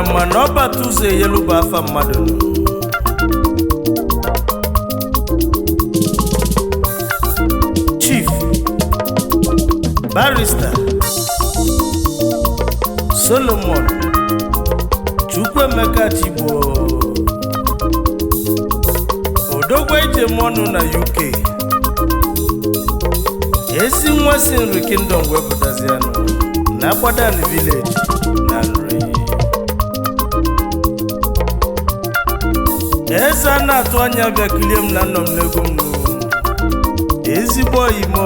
Unu ama na ọbata ụzọ eyelu bụ afa mmadụ nụ. Chief Barrister Solomon Chukwuemeka Chigbo, odogwu ejemọnụ na UK, ezi nwa si Nri Kingdom wepụtazianụ na Agbadan Village na Nri. Eze a na-atụ anya bịa kilie m na nọ m n'egwu m nụ. Ezigbo oyimo,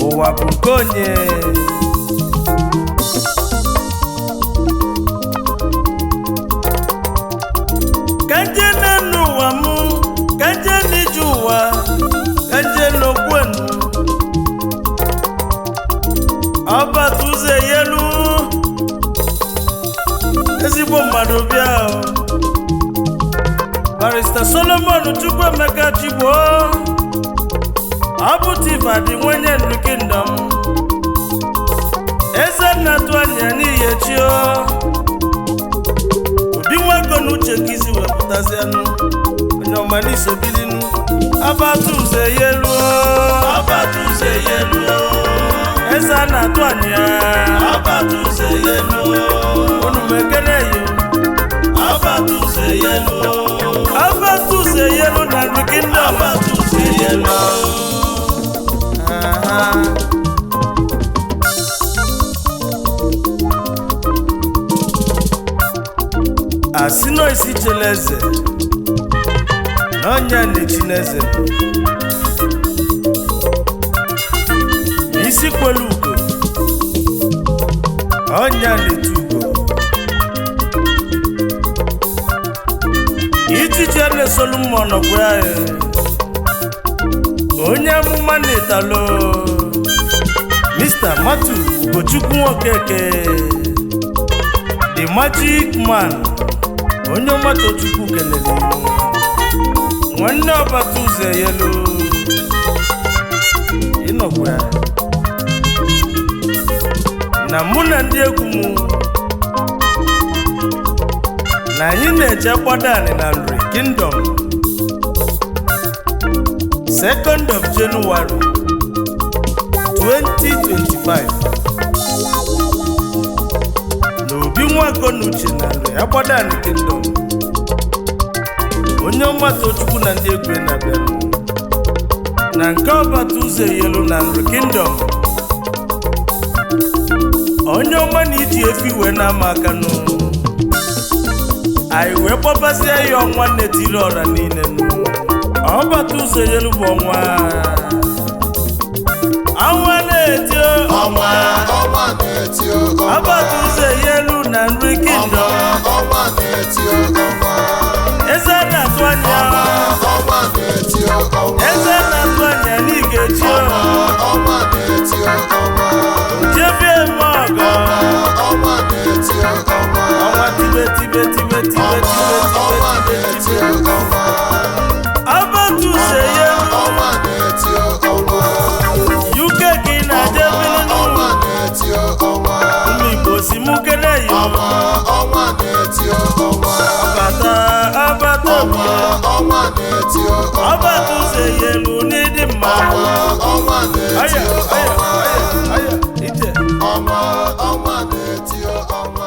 ụwa bụ nke onye. Ka nje na-enu ụwa m, ka nje n'ije ụwa, ka nje n'okwenu. Ọbata ụzọ eyelu, ezigbo mmadụ bịa o. Barrister Solomon Chukwuemeka Chigbo, ọ bụ Tivadi nwenye Nri Kingdom. Eze nna-atụ anya n'ihe chi o. Obi nwego na uche ka isi wepụtazianụ, onye ọma n'iso bilinu. Ọbata ụzọ eyelu, Ọbata ụzọ eyelu, eze a na-atụ anya. Ọbata ụzọ eyelu, Unu m ekele yo. Ọbata ụzọ eyelu, Ọbata ụzọ eyelu na Nri Kingdom. Ọbata ụzọ eyelu. Aha. Asị na isi chela eze na ọnya na-echi n'eze, isi kwelu ugo ọnya na-etu ugo, ijiji a na-esolu mmụọ nọkwa ya. Onye amụma na-etalo Mr. Matu Ugochukwu Nwokeke, the magic man, onye ọmatochukwu kelere nwanne ọbata ụzọ eyelu ịnọkwa ya. Na mụ na ndị egwu m na anyị na-eje Gbadanị na Nri Kingdom 2nd of January 2025 na obi Nwakonuche na Nri Agbadanị Kingdom. Onye ọma Tochukwu na ndị egwu na-abịanụ na nke ọbata ụzọ eyelu na Nri Kingdom. Onye ọma na iji efi wee na-ama aka nụ, anyị wee kpọbazie ya ọnwa na-etiri ọra niile nụ. Ọbata ụzọ eyelu bụ ọnwa, ọnwa na-eti Ọnwa, Ọnwa na-eti ọnwa. Ọbata ụzọ eyelu na Nri Kingdom. Ọnwa na-eti ọnwa. Eze na-atụ anya, Ọnwa na-eti ọnwa. eze na-atụ anya n'igechi Ọnwa na-eti ọnwa. jebie eme ọgọ. Ọnwa na-eti ọnwa. Ọnwa tibe tibe tibe tibe tibe Ọnwa tibe na-eti tibe. ọnwa. Ọbata ụzọ eyelu Ọnwa na-eti ọnwa. UK ka ị na-aje bili Ọnwa n'ụlọ. na-eti ọnwa. Ụmụ Igbo si mụ kene yo. Ọnwa na-eti ọnwa. Ọbata ọbata obi, Ọnwa na-eti ọnwa. ọbata ụzọ eyelu n'ịdị mma. Ọnwa na-eti Aya aya ọnwa. aya aya ije. Ọnwa, ọnwa na-eti ọnwa.